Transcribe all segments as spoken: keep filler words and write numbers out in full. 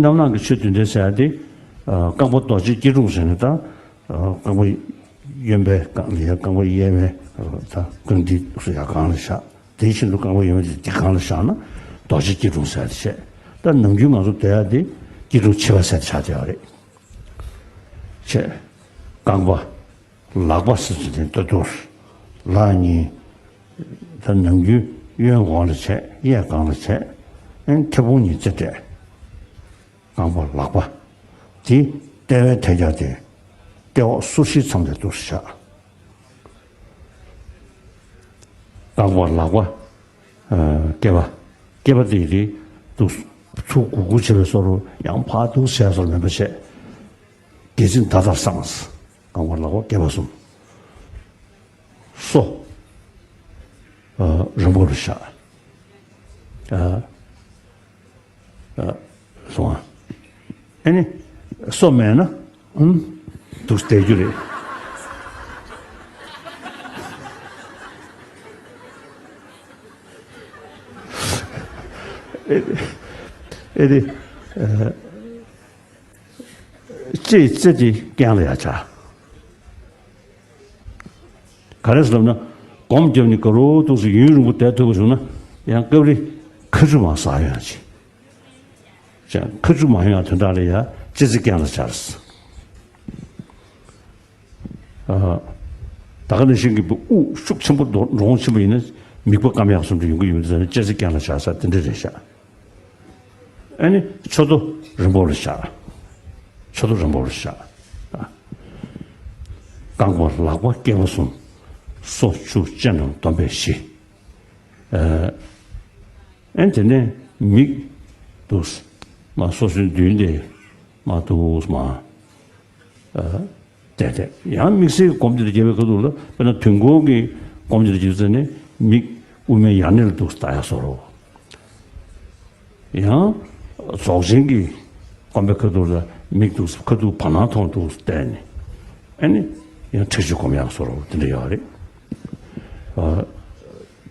རྣམ་སྣང་གི་ཆོས་བདུན་ལྡན་ཟེར་ཡ་དེ། རྐང་པ་རྡོ་རྗེ་སྐྱིལ་ཀྲུང་ཟེར་ནས་ད། རྐང་པ་གཡོན་པའི་རྐང་ལ་ཡ་རྐང་པ་གཡས་པའི་ད་རྐང་མཐིལ་སུ་ཡ་གང་ལ་བཞག་དེའི་ཤིན་ཏུ་རྐང་པ་ཡོད་མེད་དེ་གང་ལ་བཞག་ན་རྡོ་རྗེ་སྐྱིལ་ཀྲུང་ཟེར་ཏེ་བྱས། ད་ནམ་རྒྱུན་ང་ཚོ་སྡོད་ཡ་དེ་སྐྱིལ་ཀྲུང་ཕྱི་པ་ཟེར་ཏེ་ཆགས་བསྡད་ཡོད་རེད། བྱས། རྐང་པ་ལག་པ་ཟེར་ཏེ་ལྟ་དུས་ལག་གཉིས་ད་ནམ་རྒྱུན་གཡོན་འོག་ལ་བྱས་གཡས་སྒང་ལ་བྱས། ཨན་མཐེ་བོང་གཉིས་རྩེ་སྤྲད། རྐང་པ་ལག་པ་དེ་ལྟེ་བའི་ཐད་ཀྱག་དེ་ལྟེ་འོག་སོར་བཞིའི་མཚམས་དེར་འདུག་སེ་བཞག་རྐང་པ་ལག་པ། ཨ། སྐེད་པ། སྐེད་པ་དེ་རེད་འདུག་ཚུར་གུག་གུག་བྱེད་པའི་བཟོ་འདྲ་ཡང་ཕར་འདུག་བྱས་བཟོ་འདྲ་མིན་པ་བྱས། སྒལ་ཚིགས་མདའ་ལྟར་སངས། རྐང་པ་ལག་པ་སྐེད་པ་གསུམ། སོ། ཨ། རིང་པོ་རུ་བཞག་ཨ། ཨ། སོང་ཨ། ཨེ་ནི། སོ་མེད་ན། ཨུམ། འདུག་བསྡད་རྒྱུ་རེད། ཨེ་ཨེ་དེ། ཨ། ལྕེ་ཡི་རྩེ་དེ་རྐན་ལ་ཡར་བྱ། ག་རེ་ཟེར་ལབ་ན། སྒོམ་བརྒྱབ་ནས་དགའ་རོགས་འདུག་སེ་ཡུན་རིང་པོ་བསྡད་ཐུབ་པ་བྱུང་ན་ཡང་སྐབས་རེ་ཁ་ཆུ་མར་ཟག་ཡོང་ཡ་ཅིག་ཅང་ཁ་ཆུ་མ་ཡོང་ཡ་དོན་དག་ལ་ཡ་ལྕེ་རྩེ་རྐན་ལ་སྦྱར། ཨ། ད་ག་ནང་བཞིན་གྱི་དབུགས་ཤུགས་ཆེན་པོ་འགྲོ་འགྲོ་འོང་ཆེན་པོ་ཡིན་ན་མིད་པ་སྐམ་ཡག་བཟོ་འདྲ་ཡོང་གི་ཡོད་ཙང་ལྕེ་རྩེ་རྐན་ལ་སྦྱར་ས་དེ་འདྲ་རེད་ཤག་ཨ་ནི་མཆུ་ཏོ་རིང་པོ་ལ་བཞག་མཆུ་ཏོ་རིང་པོ་ལ་བཞག་རྐང་པ་ལག་པ་སྐེད་པ་གསུམ། སོ་ཆུ་ལྕེ་རྣམས་སྡོམ་པས་བཞི། ཨ། ཨེ་དེ་ནས་མིག་འདུག་སེ་མར་སོ་སོའི་མདུན་དེ་མར་འདུག་སེ་མར། ཨ། བལྟས་བལྟས་ཡང་དམིགས་བསལ་གྱི་སྒོམ་དེ་འདྲ་བརྒྱབ་པའི་ཁ་ཐུག་ལ་དཔེར་ན་དུས་འཁོར་གྱི་སྒོམ་དེ་འདྲ་བརྒྱབ་ཚེ་ནི་མིག་དབུ་མའི་ཡར་སྣེ་ལ་འདུག་སེ་ལྟ་ཡག་བཟོ་འདྲ། ཡང་རྫོགས་ཆེན་གྱི་སྒོམ་པའི་ཁ་ཐུག་ལ་མིག་འདུག་སེ་ཁ་ཐུག་བར་སྣང་མཐོང་འདུག་སེ་བལྟས་ནས་ཨེ་ནི་ཡང་ཁྲེགས་ཆོད་སྒོམ་ཡག་བཟོ་འདྲ་དེ་འདྲ་ཡོད་རེད། ཨ།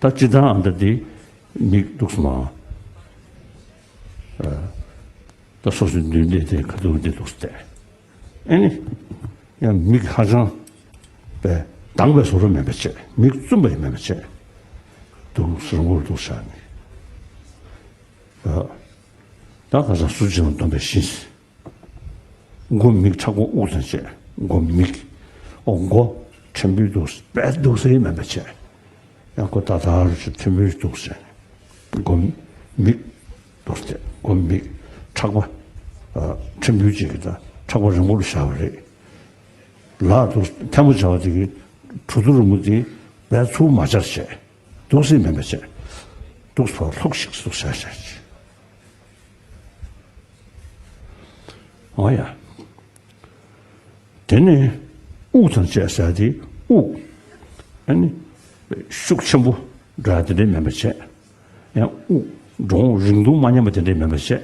ད་སྤྱིར་བཏང་ཨ་འདྲ་དེ་མིག་འདུག་སེ་མར། ཨ། ད་སོ་སོའི་མདུན་དེ་དེ་ཁ་ཐུག་དེ་འདུག་སེ་བལྟས། ཨེ་ནི། ཡང་མིག་ཧ་ཅང་པས་གདངས་པའི་བཟོ་འདྲ་མིན་པ་བྱས། མིག་བཙུམས་པ་ཡང་མིན་པ་བྱས། འདུག་སེ་རིང་པོར་འདུག་སེ་བཞག་ནས། ཨ། ད་ག་ས་སུ་ཅི་ལ་སྡོམ་པས་བཞི། མགོ་མིག་ཕྲག་པ་དབུགས་དང་བཅས་མགོ་མིག་ཨོ་མགོ་ཕྲན་བུ་འདུག་སེ་པས་འདུག་སེ་མིན་པ་བྱས། ཡང་ཁོ་ད་ལྟ་རུ་ཆུ་ཐིམ་བུའི་འདུག་ཟེར། སྒོམ། མིག་འདུག་སྟེ་སྒོམ་མིག་ཕྲག་པ། ཨ། ཕྲན་བུ་གཅིག་གི་ད་ཕྲག་པ་རིང་པོ་རུ་བཞག་པ་རེད། ལག་འདུག་ཐལ་མོ་སྦྱར་བ་དེ་གི་གྲུ་ཐོག་རིང་པོ་དེ་བས་ཚུར་མ་སྦྱར་བྱས། འདུག་སེ་མིན་པ་བྱས། འདུག་སེ་ལྷུག་ཤིག་འདུག་སེ་བཞག་བཞག་བྱས། འོ་ཡ། དེ་ནས་དབུགས་དང་བཅས་ཟེར་དེ་དབུགས། ཨ་ནི། ཤུགས་ཆེན་པོ་འགྲོ་ཡ་དེ་འདྲའི་མིན་པ་བྱས། ཡང་དབུགས་འགྲོ་འོང་རིང་ཐུང་མ་མཉམ་པ་དེ་འདྲའི་མིན་པ་བྱས།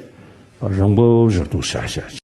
རིང་པོ་ཞིག་འདུག་སེ་བཞག་བཞག་